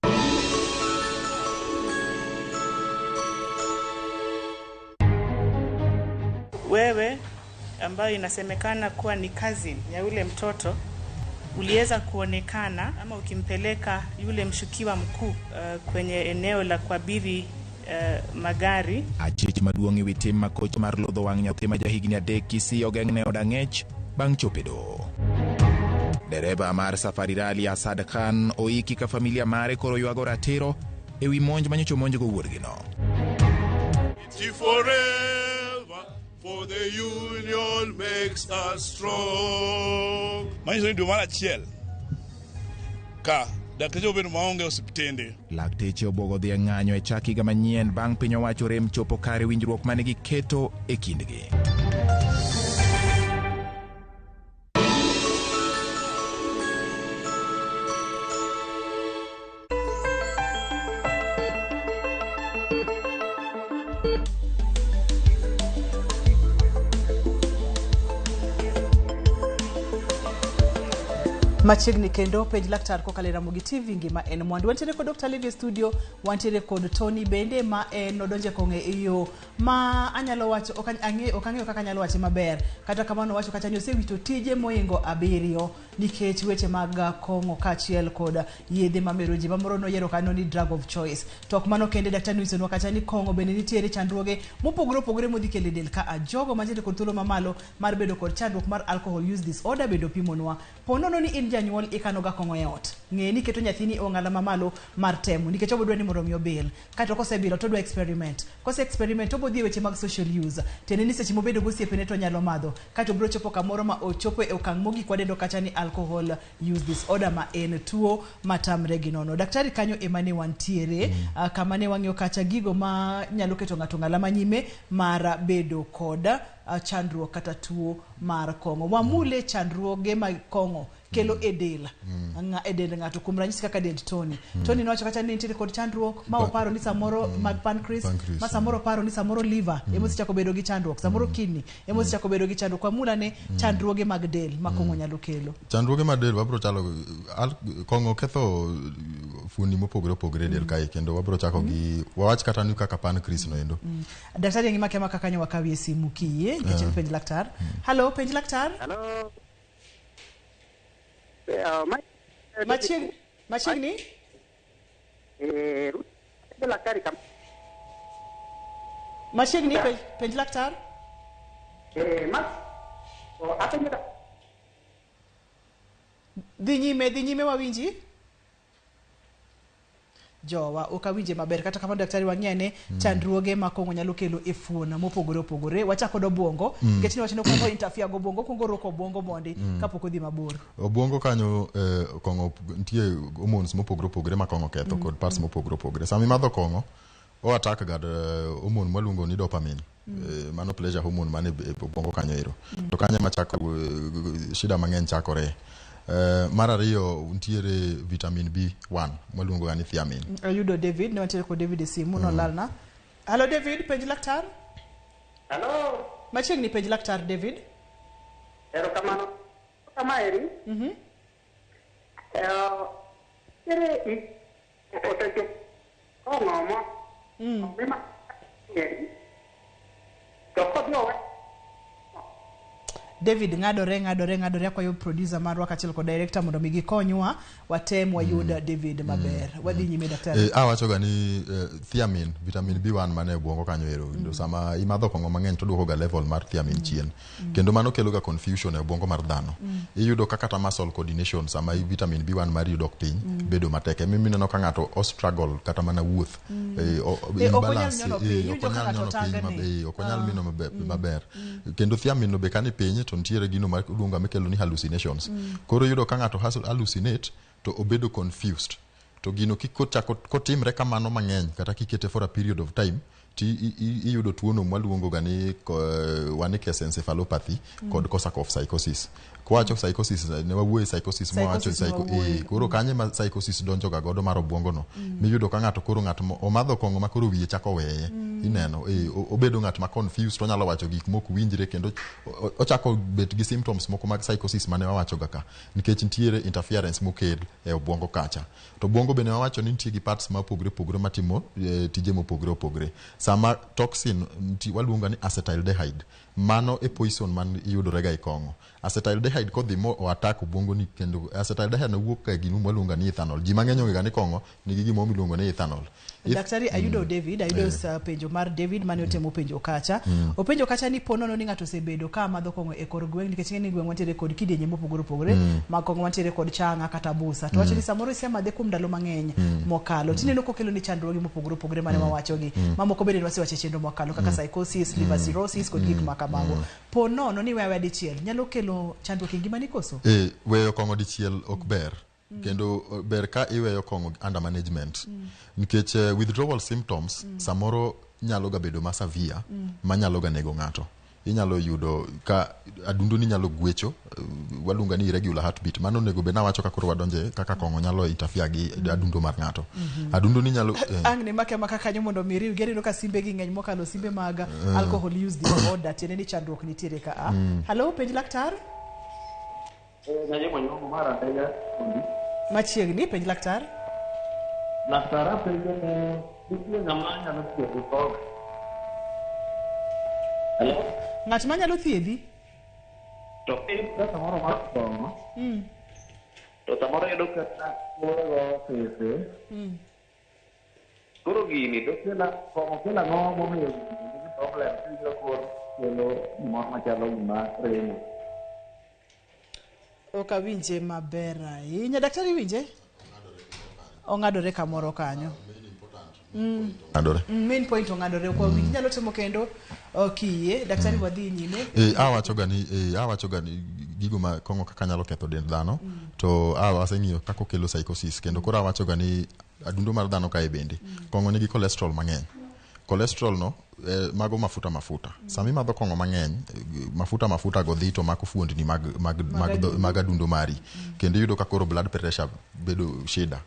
Wewe ambayo inasemekana kuwa ni cousin ya yule mtoto uliweza kuonekana ama ukimpeleka yule mshukiwa mkuu kwenye eneo la kuabiri magari. Achich maduong' e wi tim makoch mar lodho wang' nyathi ma jahigni 3 Kisii ogeng'ne od ang'ech bang' chopo e doho. Dereba mar Safari Rally Asad Khan oiki ka familia mare koro ywago ratiro ewi monj manyocha omonjgo wuodgino. Forever, for the union makes us strong. Manyiso ni dwe mar achiel ka dakteche obedo maonge osiptende. Lakteche obwogo dhi e ng'anyo e chak higa manyien bang' piny owacho rem chopo kare winjruok mane giketo e kindgi. Machiegni kendo penj laktar kokalo e Ramogi TV ngima en mwandu. Wantiere kod Dr. Levi e studio, wantiere kod Tony bende ma en odonje kong'e e yo ma anyalo wacho ok ang'eyo ok ang'eyo kaka anyalo wache maber. Kata kamano owacho kacha ni osewito tije moingo 7 nikech weche mag kong'o kaachiel kod yedhe mamero ji. Mamoro noyiero kanyo ni drug of choice. To ok mano kende, daktari nonyisonwa kacha ni kong'o bende nitiere chandruoge mopogore opogore modhi kelo e del ka jogo mantiere kod thuolo mamalo mar bedo kod chandruok mar alcohol use disorder bende opimonwa. Po nono ni in janyuol ikano ga kong'o e ot, ng'e ni keto nyathini e ong'ala mamalo mar temo nikech obodwa ni mondo mi obil. Kato kosebilo to odwa experiment. Kose experiment to obodhi e weche mag social use. Tiende ni seche mobedo gosiepene to onyalo madho. Kato biro chopo kamoro ma ochopo e okang' mogik wadendo kacha ni alcohol use disorder ma en tuo matamre gi nono. Daktari kanyo ema ne wantiere, kama ne wang'iyo kacha gigo ma nyalo keto ng'ato ong'ala manyime mar bedo kod chandruok kata tuo mar kong'o. Wamule chandruoge mag kong'o kelo e del e dend ng'ato, kuom ranyisi kaka dend Tony. Tony nowacho kacha ni nitiere kod chandruok ma oparo ni samoro mag pancreas, ma samoro oparo ni samoro liver ema osechako bedo gi chandruok, samoro kidney ema osechako bedo gi chandruok. Wamula ne chandruoge mag del ma kong'o nyalo kelo. Chandruoge mag del wabro chalo kong'o ketho fuoni mopogore opogore e del kae, kendo wabro chako gi wawach kata ni kaka pancreas no endo. Daktari ngima kema kaka nyo wakawie simu kiyie nikech en penj laktar. Hello, penj laktar. Hello. Machiegni? Machiegni penj laktar. Dhi nyime wawinji. Jowa ok awinje maber, kata kamano daktari wang'e chandruoge ma kong'o nyalo kelo e fuon mopogore opogore. Wachako kod obwongo, nikech ni wachno kuongo interfere go obwongo, kuongo roko obwongo mondi kapok odhi mabor. Obwongo kanyo kong'o nitie hormones mopogore opogore ma kong'o ketho kod parts mopogore opogore. Sama imadho kong'o, o attack ga hormone mwaluongo ni dopamine. Mano pleasure hormone mane obwongo kanyo ero. To kanyo ema chako shida mang'eny chakore. Mar ariyo nitiere vitamin B1 mwaluongo ga ni thiamine. Ayudo David, ne wantiere kod David e simu, nolalna. Hello David, penj laktar. Hello. Machiegni penj laktar David. Erokamano. Kamaeri. Ere osecho kong'o mo. Mima eri. To kodhi owe. David ng'adore akwayo producer marwa kaachiel kod director mondo mi gikonywa watem wayud David maber. Wadhi nyime daktari. Awacho ga ni thiamine, vitamin B1 mane e obwongo kanyo ero. Kendo sama imadho kong'o mang'eny to duoko ga level mar thiamine chien. Kendo mano kelo ga confusion e obwongo mar dhano. Iyudo ka kata muscle coordination sama vitamin B1 mari dok piny bedo matek. Emomiyo ineno ka ng'ato o struggle kata mana wuoth. Imbalance, ok onyal nyono piny, ok onyal mino maber. Kendo thiamine no be kani piny to nitiere gino ma iluongo mikelo ni hallucinations. Koro iyudo ka ng'ato hallucinate to obedo confused. To gino kikochako kotimre kamano mang'eny kata kikete for a period of time ti iyudo tuono mwaluongo ga ni Wernicke's encephalopathy kod Korsakoff psychosis. Kwawacho psychosis ne wawuoye psychosis mwawacho koro kanye ma psychosis donjo ga godo mar obwongo no. Miyudo ka ng'ato koro ng'at omadho kong'o ma koro wiye chako weye. Ineno obedo ng'at ma confused, onyalo wacho gik mok winjre kendo ochako bet gi symptoms moko mag psychosis mane wawacho ga ka nikech nitiere interference mokel e obwongo kacha. To obwongo bende wawacho ni nitie gi parts ma opogore opogore matimo tije mopogore opogore. Sama toxin waluongo ni acetaldehyde, mano e poison man yudore ga e kong'o. Acetaldehyde kodhi mo o attack obwongo ni, kendo acetaldehyde no wuok e gima waluongo ni ethanol. Ji mang'eny ong'e ga ni kong'o nigi gimoro miluongo ni ethanol. Daktari, ayudo David, ayudo penjo mar David mane otemo penjo kacha. Openjo kacha ni po nono ni ng'ato osebedo ka madho kong'o e kor gweng', nikech ing'e ni gweng' wantiere kod kidienje mopogore opogore mag kong'o, wantiere kod chang'a kata busa. To wacho ni samoro isemadhe kuom ndalo mang'eny mokalo, tineno kokelo ni chandruoge mopogore opogore mane wawachogi. Mamoko bende wasewacho e chenro mokalo kaka psychosis, liver cirrhosis kod gik ma kamago. Po nono ni wewe dichiel nyalo kelo chandruok e ngimani koso? Weyo kong'o dichiel ok ber. Kendo ber ka iweyo kong'o under management. Nikech withdrawal symptoms samoro nyalo ga bedo ma severe, manyalo ga nego ng'ato. Inyalo yudo ka adundo ni nyalo gwecho, waluongo ni irregular heartbeat. Mano onego bed nawacho ka koro wadonje kaka kong'o nyalo interfere gi adundo mar ng'ato. Adundo ni nyalo Ang' ne make maka kanyo mondo mi riw gi. Aneno ka simbe gi ng'eny mokalo, simbe mag alcohol use disorder, tiende ni chandruok nitiere ka a. Hello, penj laktar. Nyayemo nyuongo mar andega kundi. Machiegni, penj laktar. Laktar, apenjo ni nitie ng'ama nyalo thiedho kong'o? Hello? Ng'at ma nyalo thiedhi? To in ka samoro mar kong'o, to samoro yudo kata koro sese. Koro gini to kela kong'o kelo ang'o momiyo gini nigi problem tiwinjo kor kelo gimoro machalo gima remo. Ok awinje maber ahinya. Daktari, winje? Ong'adore kamoro kanyo. Ng'adore. Main point ong'adore, ok wawinj. Inyalo timo kendo kiyie. Daktari, wadhi nyime. Awacho ga ni gigo ma kong'o kaka nyalo ketho dend dhano, to waseng'iyo kaka okelo psychosis, kendo koro awacho ga ni adundo mar dhano kae bende kong'o nigi cholesterol mang'eny. Cholesterol no mago mafuta mafuta. Sama imadho kong'o mang'eny, mafuta mafuta go dhi to mako fuondni mag adundo mari, kendo iyudo ka koro blood pressure bedo shida.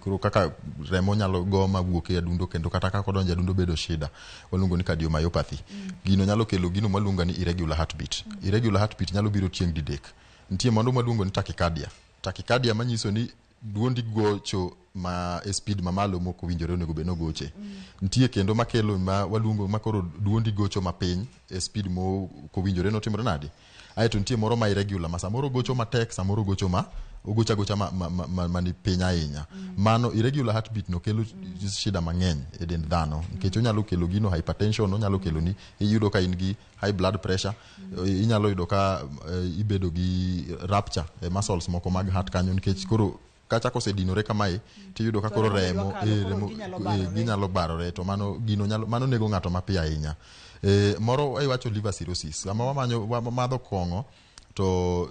Koro kaka remo nyalo go mawuok e adundo, kendo kata kaka odonjo e adundo bedo shida, waluongo ni cardiomyopathy. Gino nyalo kelo gino mwaluongo ni irregular heartbeat. Irregular heartbeat nyalo biro chieng' didek. Nitie moro mwaluongo ni tachycardia. Tachycardia manyiso ni duondi gocho ma e speed mamalo mok owinjore onego bed nogoche. Nitie kendo makelo ma waluongo ma koro duondi gocho mapiny e speed mok owinjore notimore nade. Aeto nitie moro ma irregular, ma samoro gocho matek, samoro gocho ma ogocho agocha ma ni piny ahinya. Mano irregular heartbeat no kelo shida mang'eny e dend dhano, nikech onyalo kelo gino hypertension, onyalo kelo ni iyudo ka in gi high blood pressure, inyalo yudo ka ibedo gi rupture e muscles moko mag heart kanyo, nikech koro kachako osedinore kamae, tiyudo ka To koro remo remo dwa kalo, koro remo ginyalo barore. Ginyalo barore, to mano gino nyalo mano nego ng'ato mapiyo ahinya. Moro iwacho liver cirrhosis. Sama wamanyo wamadho kong'o to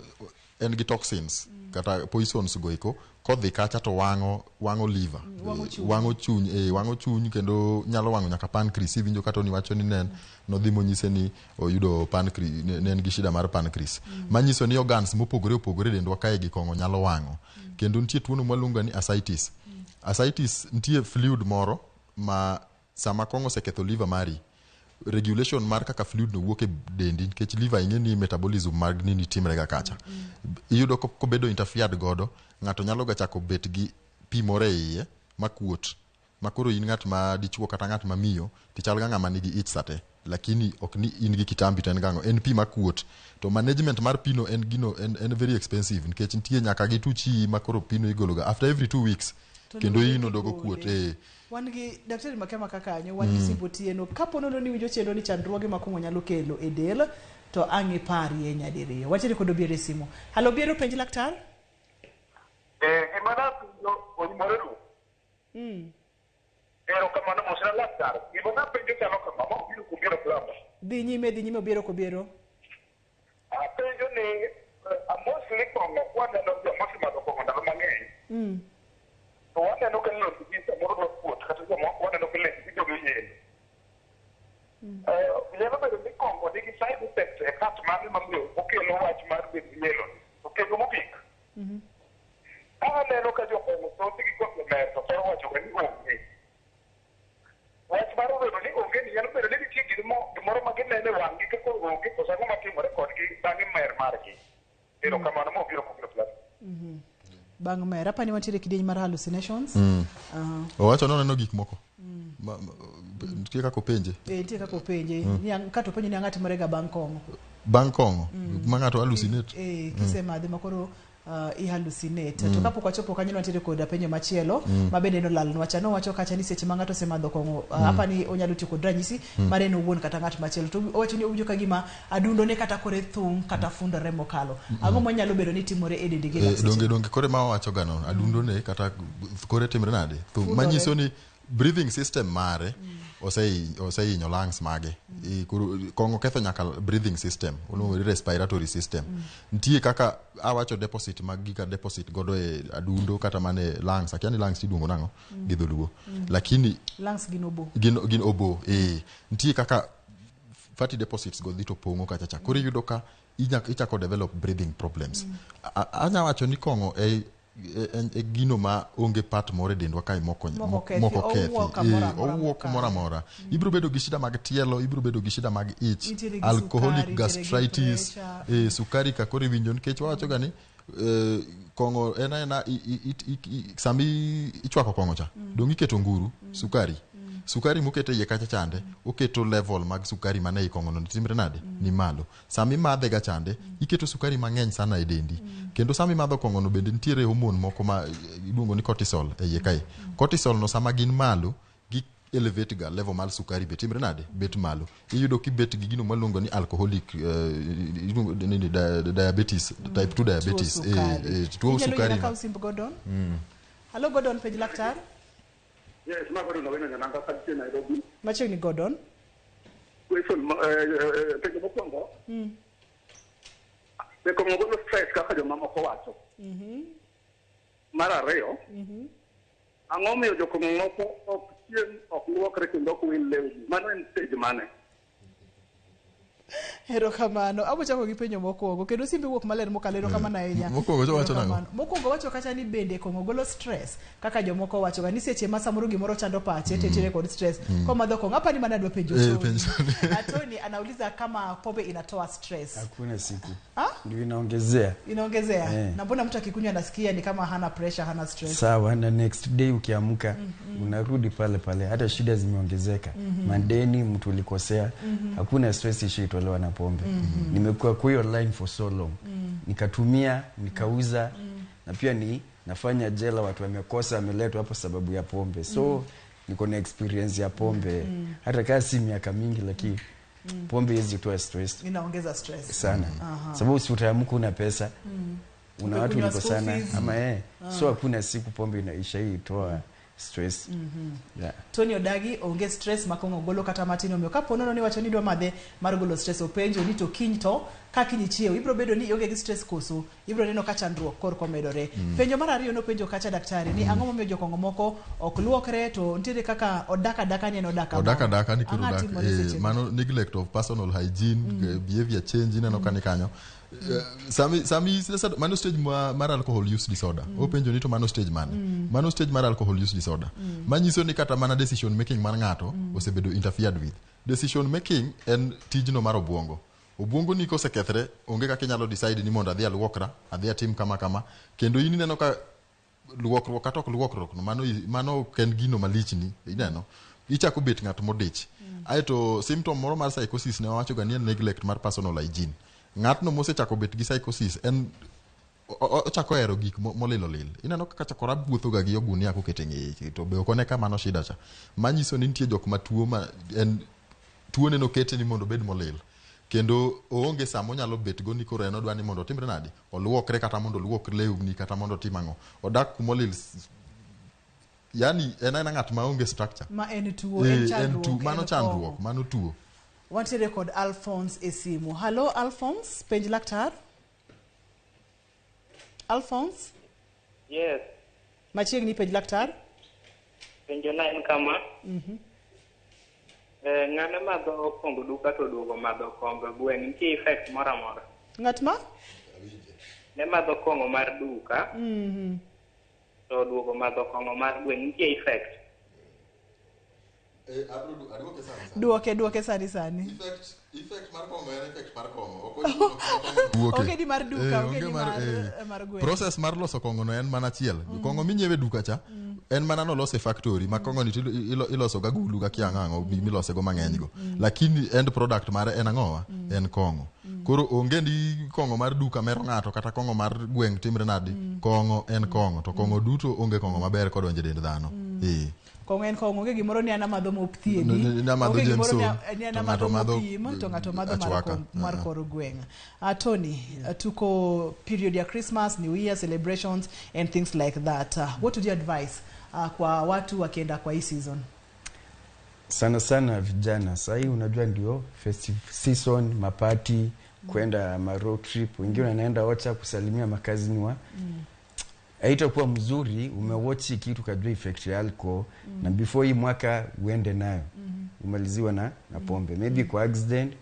en gi toxins kata poisons go eko, kodhi kacha to wang'o liver. Wang'o chuny. Wang'o chuny kendo nyalo wang'o nyaka pancreas. Iwinjo ka Tony wacho ni ne nodhi monyise ni oyudo pancreas, ne en gi shida mar pancreas, manyiso ni organs mopogore opogore e dendwa kae gi kong'o nyalo wang'o. Kendo nitie tuono mwaluongo ni ascites. Ascites nitie fluid moro ma sama kong'o oseketho liver mari, regulation mar kaka fluid no wuok e dendi, nikech liver ing'e ni metabolism mag nini timre ga kacha, iyudo kobedo interfered godo, ng'ato nyalo ga chako bet gi pi moro e iye makuot, ma koro in ng'at ma dichuo kata ng'at ma miyo tichal ga ng'ama nigi ich sate, lakini ok ni in gi kitambi, to en gang'o, en pi makuot. To management mar pino en gino en very expensive, nikech nitie nyaka gituch iyi ma koro pino igolo ga after every 2 weeks. To Kendo onego ino bed dogo ni kuot igole. Wan gi daktari Makema kaka kanyo, wan gi Simbo Tieno. Kapo nono ni winjo chenro ni chandruoge ma kong'o nyalo kelo e del, to ang' iparie nyadiriyo. Wantiere kod Obiero e simu. Halo Obiero, penj laktar. Gima napenjo oimore ru. Erokamano, mosna laktar. Gima napenjo chalo kama, ma obiro kubiero plamba. Dhi nyime, dhi nyime Obiero kobiero. Apenjo ni mostly kong'o waneno joma osemadho kong'o ndalo mang'eny. To waneno ka losgi samoro dwa kuot, kata jomoko waneno ka lechgi dog yelo. Nyalo bedo ni kong'o nigi side effect e part mane mamiyo okelo wach mar bedo gi yelo ni? To kendo mogik, ka aneno ka jokong'o thothgi kosemer to thoro wacho ga ni onge. Wach mar bedo ni onge ni nyalo bedo ni nitie gimoro ma gineno e wang'gi ka koro onge, koso ang'o matimore kodgi bang'e mer margi? Erokamano, mobiro kobiro plas. Bang' mer, apani wantiere kidieny mar hallucinations. Owacho ni oneno gik moko. Nitie kaka openje. Eh, nitie kaka openje. Ni kato openjo ni ang'o timore ga bang' kong'o. Bang' kong'o ma ng'ato hallucinate. Eh, kisemadhe ma koro i hallucinate. To kapok wachopo kanyo nwantiere koda penjo machielo ma bende nolalnwa cha. Nowacho kacha ni seche ma ng'ato osemadho kong'o, apa ni onyalo tiyo kod ranyisi mar en owuon kata ng'at machielo. To owacho ni owinjo ka gima adundone kata kore thung' kata fundore mokalo. Ang'o manyalo bedo ni timore e dendi gi Eh, donge kore ma wawacho gano adundone kata kore timre nade thung Fundore. manyiso ni breathing system mare osehinyo lungs mage. Koro kong'o ketho nyaka breathing system, oluongo ni respiratory system. Nitie kaka awacho deposit mag gika deposit godo e adundo kata mana e lungs, akia ni lungs iluongo nang'o gi dholuo. Lakini Lungs gin obo. Gin obo, eh. Nitie kaka fatty deposits go dhi to pong'o kacha cha. Koro iyudo ka ichako develop breathing problems. Anya wacho ni kong'o e gino ma onge part moro e dendwa kae moko Moko moko kethi. kethi. Owuok kamoro amora Owuok mokalo. kumoro amora. Ibiro bedo gi shida mag tielo, ibiro bedo gi shida mag ich, Nitiere gi alcoholic sukari, nitiere gi gastritis, pressure. Sukari ka koro iwinjo nikech wawacho ga ni kong'o en aena sami ichwako kong'o cha, dong' iketo nguru, sukari. Sukari mokete iye kacha chande, oketo level mag sukari mane ei kong'ono timre nade? Ni malo. Sama imadhe ga chande, iketo sukari mang'eny sana e dendi. Kendo sama imadho kong'ono bende nitiere hormone moko ma iluongo ni cortisol e iye kae. Cortisol no sama gin malo, gi elevate ga level mar sukari be timre nade? Bet malo. Iyudo kibet gi gino maluongo ni alcoholic, iluongo ni diabetes, type 2 diabetes. Tuo sukari. Tuo Inyalo sukari. yiena kaw simb Gordon? Hello Gordon, penj laktar. Yes, ma Gordon Owino Nyananga kantie Nairobi. Machiegni Gordon. Question penjo mokwongo, be kong'o golo stress kaka jomamoko wacho? Mar ariyo, ang'o miyo jokong'o moko ok chiem, ok luokre kendo ok wil lewni? Mano en stage mane? Erokamano. Abo chako gi penjo mokwongo. Kendo simbe wuok maler mokalo. Erokamano ahinya. Mokwongo to wacho nang'o? Erokamano. Mokwongo wacho kacha ni bende kong'o golo stress kaka jomoko wacho ga ni seche ma samoro gimoro chando pache to entiere kod stress. Komadho kong'o apani mana adwa penjo Tony. Penj Tony. Tony anauliza kama pombe inatoa stress. Hakuna siku. Ah? Ndio inaongezea. Inaongezea. Eh. Na mbona mtu akikunywa anasikia ni kama hana pressure, hana stress? Sawa, na next day ukiamka unarudi pale pale, hata shida zimeongezeka. Madeni mtu ulikosea, hakuna stress ishaitolewa na pombe. Nimekuwa kwa hiyo line for so long, nikatumia, nikauza, na pia ni nafanya jela, watu wamekosa, wameletwa hapo sababu ya pombe. So niko na experience ya pombe, hata kama si miaka mingi, lakini pombe hizi toa stress Inaongeza stress. sana, sababu si utaamka una pesa, una watu Umekunywa school ulikosana fees. ama so hakuna siku pombe inaisha hii itoa stress. Yeah. Tony Odagi onge stress ma kong'o golo kata matin, omiyo kapo nono ni wacho ni idwa madhe mar golo stress, openjo ni to kiny to ka kiny ichiew ibiro bedo ni ionge gi stress koso ibiro neno ka chandruok korka omedore. Penjo mar ariyo nopenjo kacha daktari ni ang'o momiyo jokong'o moko ok luokre to nitiere kaka odak adaka ni en odak amoro. Odak adaka ni koro Ang'o odak timore seche go? Mano neglect of personal hygiene, behavior change ineno ka ni kanyo. Sami mano stage mar alcohol use disorder. Openjo ni to mano stage mane? Mano stage mar alcohol use disorder. Manyiso ni kata mana decision making mar ng'ato osebedo interfered with. Decision making en tijno mar obuongo. Obuongo ni kosekethre, onge kaka inyalo decide ni mondo adhi aluokra, adhi atim kama kama. Kendo in ineno ka luokruok kata ok luokruok no, mano ok en gino malichni, ineno. Ichako bet ng'at modich. Aeto symptom moro mar psychosis ne wawacho ga ni en neglect mar personal hygiene. Ng'atno mosechako bet gi psychosis en ochako hero gik molil olil. Ineno kaka chakora wuotho ga gi ogunia kokete ng'eye, to be ok one ka mano shida cha. Manyiso ni nitie jok matuo ma en tuone nokete ni mondo obed molil. Kendo oonge sama onyalo bet go ni koro en odwa ni mondo otimre nade? Oluokre kata mondo oluok lewni kata mondo otim ang'o. Odak kumolil. Yani en aena ng'at maonge structure. Ma en tuo, en En chandruok, tuo, mano en chandruok, kong'o. mano tuo. Wantiere kod Alphonse e simu. Hello Alphonse, penj laktar. Alphonse, Yes, machiegni penj laktar. penjo na en kama. Ng'ane madho kong duka to oduogo madho kong gweng', nitie effect moro amora? Ng'at ma? Ne madho kong'o mar duka to oduogo madho kong'o mar gweng', nitie effect? Duoke, duoke sani sani. Effect mar kong'o en effect mar kong'o. Ok ochuno kuma kong'o wuoke. Onge ni mar duka, onge Onge ni mar, mar gweng'. Process mar loso kong'o no en mana achiel. Kong'o minyiewe duka cha, En mana nolose e factory ma kong'o ni to iloso ga gulu ga kia ang'o milose go mang'eny go. Lakini end product mare en ang'owa? En kong'o. Koro onge ni kong'o mar duka mero ng'ato kata kong'o mar gweng' timre nadi. Kong'o en kong'o to kong'o duto onge kong'o maber kodonjo e dend dhano. Eh. Kong'o en kong'o, onge gimoro ni an amadho mopthiedhi. Ni amadho Onge gimoro Jameson, ni an to amadho ng'ato madho mopim, to ng'ato madho mar achwaka. mar kor gweng'. Tony, tuko period ya Christmas, New Year celebrations and things like that. What would you advise kwa watu wakienda kwa hii season? Sana sana vijana sahii, unajua ndio festive season, mapati, kwenda ma road trip, wengine wanaenda ocha kusalimia makazini wa haitakuwa mzuri umewatch kitu kajua effect ya alcohol na before hii mwaka uende nayo umaliziwa na pombe, maybe kwa accident,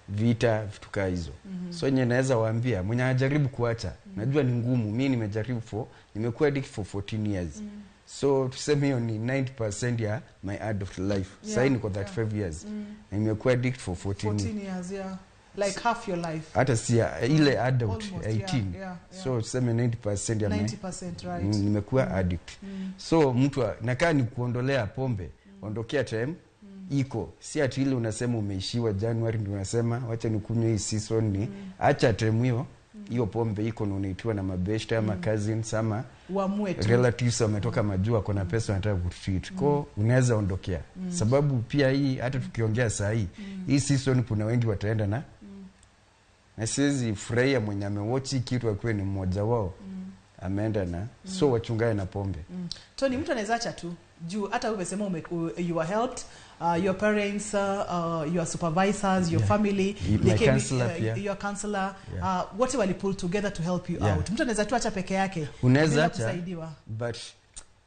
vita, vitu kaa hizo. So yenye naweza waambia mwenye anajaribu kuacha, najua ni ngumu, mi nimejaribu for nimekuwa addict for 14 years, so tuseme hiyo ni 90% ya my adult life. Sahii niko 35 years na nimekuwa addict for 14, 14 years, yeah. Like half your life. Hata si ile adult. Almost, 18. So tuseme 90% ya my 90%, right. Nimekuwa addict. So mtu nakaa ni kuondolea pombe, ondokea time iko, si ati ile unasema umeishiwa January ndio unasema wacha nikunywe hii season. Ni acha time hiyo hiyo pombe iko na unaitiwa na mabeshte ama cousins ama Uamue tu. Relatives wametoka majuu, wako na pesa, wanataka kutreat ko, unaweza ondokea. Sababu pia hii hata tukiongea saa hii, hii season kuna wengi wataenda na siwezi furahia mwenye amewatch kitu akiwe ni mmoja wao ameenda na, so wachungane na pombe. Tony, mtu anaweza acha tu juu hata wewe umesema you were helped, your parents, your supervisors, your family, My they came, counselor pia. Your counselor, Yeah. wote wali pull together to help you out. Mtu anaweza tu acha peke yake Unaweza bila acha, kusaidiwa? But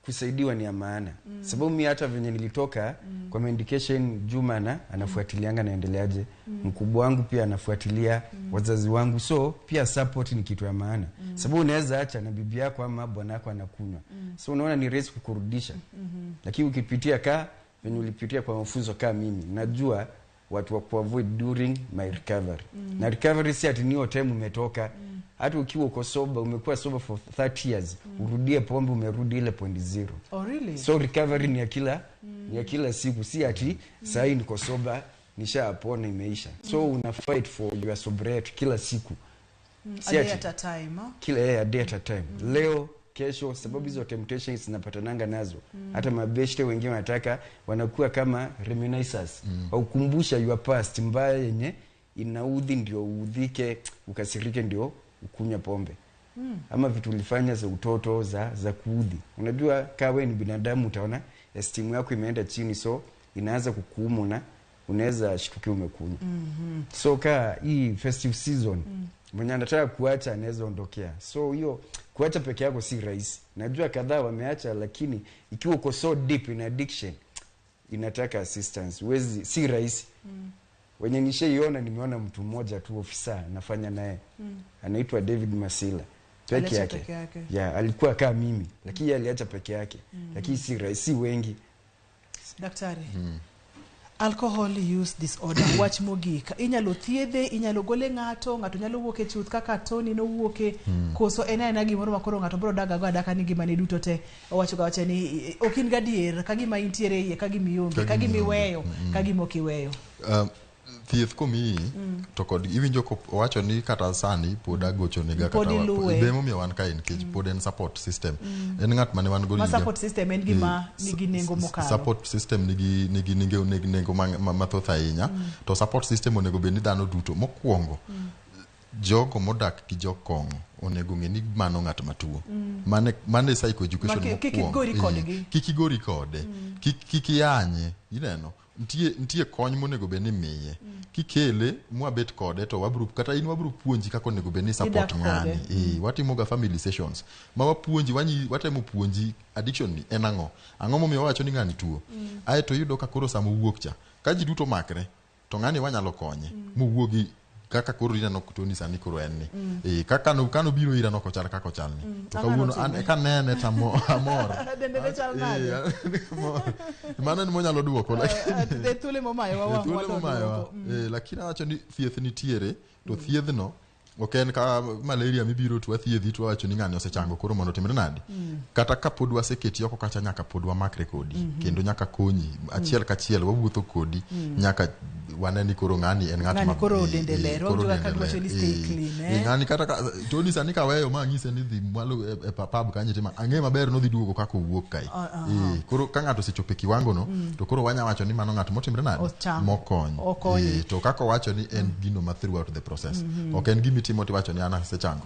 kusaidiwa ni ya maana, sababu mi hata venye nilitoka kwa medication, Juma na anafuatilianga naendeleaje, mkubwa wangu pia anafuatilia, wazazi wangu, so pia support ni kitu ya maana, sababu unaweza acha na bibi yako ama bwana yako anakunywa, so unaona ni rahisi kukurudisha. Lakini ukipitia kaa venye ulipitia kwa mafunzo kaa mimi, najua watu wa kuavoid during my recovery. Na recovery si ati niyo time umetoka. Hata ukiwa uko sober, umekuwa sober for 30 years, urudie pombe, umerudi ile point zero. Oh, really? So recovery ni ya kila siku, si ati sahii niko sober, nishapona, imeisha. So una fight for your sobriety kila siku. A Si day at a time, huh? Kila a day at a time, leo, kesho, sababu hizo temptations zinapatananga nazo. Hata mabeshte wengine wanataka, wanakuwa kama reminiscers, wakukumbusha your past mbaya yenye inaudhi, ndio uudhike, ukasirike, ndio ukunywa pombe, ama vitu ulifanya za utoto za kuudhi. Unajua kaa we ni binadamu, utaona esteem yako imeenda chini, so inaanza kukuuma na unaweza shtukia umekunywa. So kaa hii festive season, mwenye anataka kuacha anaweza ondokea. So hiyo kuacha peke yako si rahisi, najua kadhaa wameacha, lakini ikiwa uko so deep in addiction, inataka assistance. Huwezi, si rahisi. Wenye nishaiona, nimeona mtu mmoja tu, ofisa nafanya naye, anaitwa David Masila, peke Aliacha yake. peke yake. Yeah, alikuwa kaa mimi, lakini yeye aliacha peke yake. Lakini si rahisi, si wengi. Daktari, alcohol use disorder, wach mogik, inyalo thiedhe, inyalo gole ng'ato, ng'ato nyalo wuok e chuth kaka Tony nowuoke, koso en aena gimoro ma koro ng'ato biro dagago adaka ni ngimane duto te owacho ga wacha ni ok in gadier ka gima intiere iye, ka gima ionge, ka gima iweyo, ka gima ok iweyo? Thieth komiyi to kod iwinjo owacho ni kata sani pod agochonega. Pod Kata iluwe. be momiyo wan kae nikech pod en support system. En ng'at mane wan go Ma support system en gima nigi nengo mokalo. Support system nigi nengo mathoth ahinya. To support system onego bed ni dhano duto mokwongo, jogo modak gi jokong'o onego ng'e ni mano ng'at matuo. Mane psychoeducation Ma kik mokwongo. igori kodgi. Kik igori kode, kik iyanye. Ineno nitie kony monego bed ni imiye. Kikele mwabet kode to wabro, kata in wabro puonji kaka onego bed ni support Idak kode. ng'ani. Watimoga family sessions ma wapuonji, watemo puonji addiction ni en ang'o, ang'o momiyo wawacho ni ng'ani tuo. Aeto iyudo ka koro sama owuok cha, ka ji duto makre to ng'ani wanyalo konye mowuogi kaka koro ineno Tony sani koro en ni. Kaka kanobiro ira nokochal kaka ochal ni. To Ang'o kawuono an notimre? kanene to amor. Dende ne chal nade? Amor. Mano en monyalo duoko, lakini E thuolo momayowa thuolo wadwa momayowa. duoko. Lakini awacho ni thieth nitiere to thiedhno Ok en ka malaria mibiro to wathiedhi to wawacho ni ng'ani osechango koro mondo otimre nade. Kata ka pod waseketi oko kacha nyaka pod wamakre kodi. Kendo nyaka konyi achiel kachiel wawuotho kodi nyaka wane ni koro ng'ani en ng'at Ng'ani ma koro dende ler, koro wawinjo dende kaka giwacho ler. ni stay clean, eh. Ng'ani kata ka Tony sani kaweyo ma ang'ise ni dhi mwalo e pub kanyo tima ang'e maber nodhi duogo kaka owuok kae. Koro ka ng'ato osechopo e kiwango no to koro wanya wacho ni mano ng'at motimre nade Ochango. mokony. Okonye. To kaka owacho ni en gino ma throughout the process. Ok en gima itimo tiwacho ni an asechango.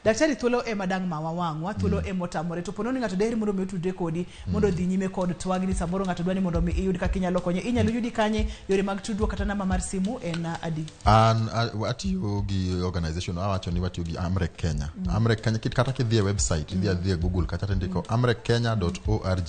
Daktari thuolo ema dang' mawa wang'wa thuolo ema otamore to pono ni ng'ato daher mondo mi otudre kodi mondo odhi nyime kod twagni samoro ng'ato dwa ni mondo mi iyud kaka inyalo konye inyalo yudi kanye yore mag tudruok kata namba mar simu en adi An atiyo gi organization awacho ni watiyo gi Amrec Kenya. Amrec Kenya kata kidhi e website idhi adhi e Google kacha tindiko amreckenya.org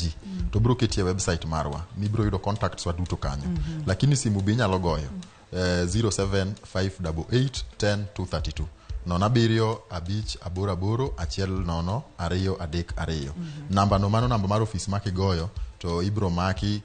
to biro keti e website marwa mibiro yudo contacts wa duto kanyo. Lakini simu be inyalo goyo 07588 10232 0 7 5 8 8 1 0 2 3 2. Namba no mano namba mar ofis ma kigoyo to ibro maki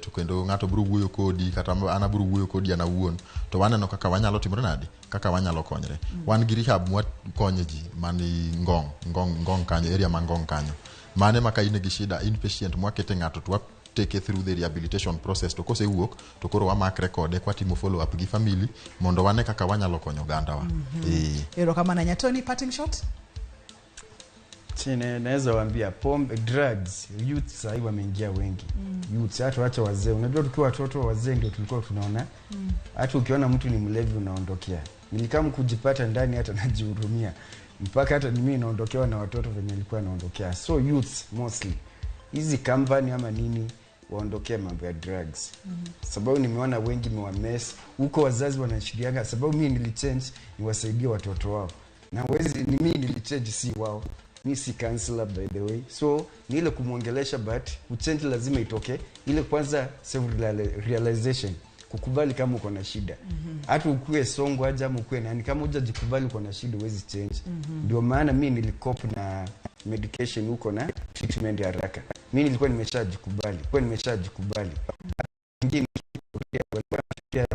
to kendo ng'ato biro wuoyo kodi kata an abiro wuoyo kodi an awuon to waneno kaka wanyalo timore nade kaka wanyalo konyre. Wan gi rehab mwakonye ji mani Ngong Ngong Ngong kanyo area ma Ngong kanyo mane ma ka in gi shida inpatient mwakete ng'ato to take through the rehabilitation process to kosewuok to koro wamakre kode kwatimo follow up gi family mondo wane kaka wanyalo konyo ogandawa. Erokamano ahinya Tony parting shot Chine naweza waambia pombe, drugs, youth sahii wameingia wengi. Youth hata wacha wazee. Unajua tukiwa watoto wazee ndio tulikuwa tunaona. Hata ukiona mtu ni mlevi unaondokea. Nilikam kujipata ndani hata najihurumia. Mpaka hata mimi naondokewa na watoto venye nilikuwa naondokea. So youths mostly hizi company ama nini waondokee mambo ya drugs. Sababu nimeona wengi mewamess huko, wazazi wanashirianga. Sababu mimi nilichange niwasaidie watoto wao, na wezi ni mimi nilichange, si wao. Mi si counselor by the way, so ni ile kumwongelesha, but kuchange lazima itoke ile kwanza self realization, kukubali kama uko na shida. Hata ukue songo aje ama ukue nani, kama hujajikubali uko na shida huwezi change. Ndio maana mi nilicope na medication huko na treatment ya haraka. Mi nilikuwa nimeshajikubali, kwa nimeshajikubali. Wengine walikuwa wanafikiria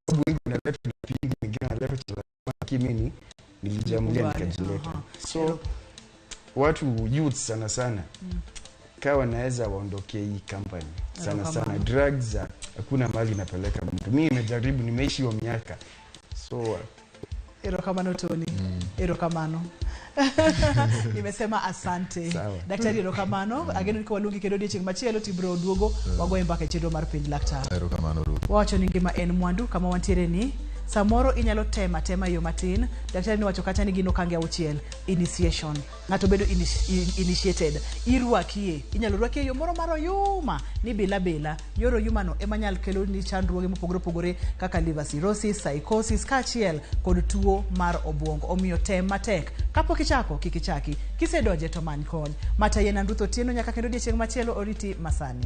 sababu wengi wanaletwa na pingu, wengine wanaletwa cha, lakini mimi nilijiamulia Kukubali, nikajileta. So watu youth sana sana kaa wanaweza waondokee hii company sana sana Erokamano. drugs, hakuna mahali inapeleka mtu. Mimi nimejaribu, nimeishi hiyo miaka so Erokamano Tony. Erokamano. Nimesema asante. Sawa. Daktari erokamano. Ageno ni kawaluongi kendo odiochieng' machielo tibiro duogo wagoye mbaka e chenro mar penj laktar. Erokamano Ruth. Wawacho ni ngima en mwandu kama wantiere ni samoro inyalo tema tema e yo matin. Daktari nowacho kacha ni gin okange auchiel initiation. Ng'ato bedo initiated. Irwakie. Inyalo rwaki e yo moro mar oyuma ni bila bila. Yor oyuma no ema nyal kelo ni chandruoge mopogore opogore kaka liver cirrhosis, psychosis kaachiel kod tuo mar obwongo. Omiyo tem matek. Kapok ichako kik ichaki. Kisedonje to many kony. Mata yien Ruth Otieno nyaka kendo odiochieng' machielo oriti masani.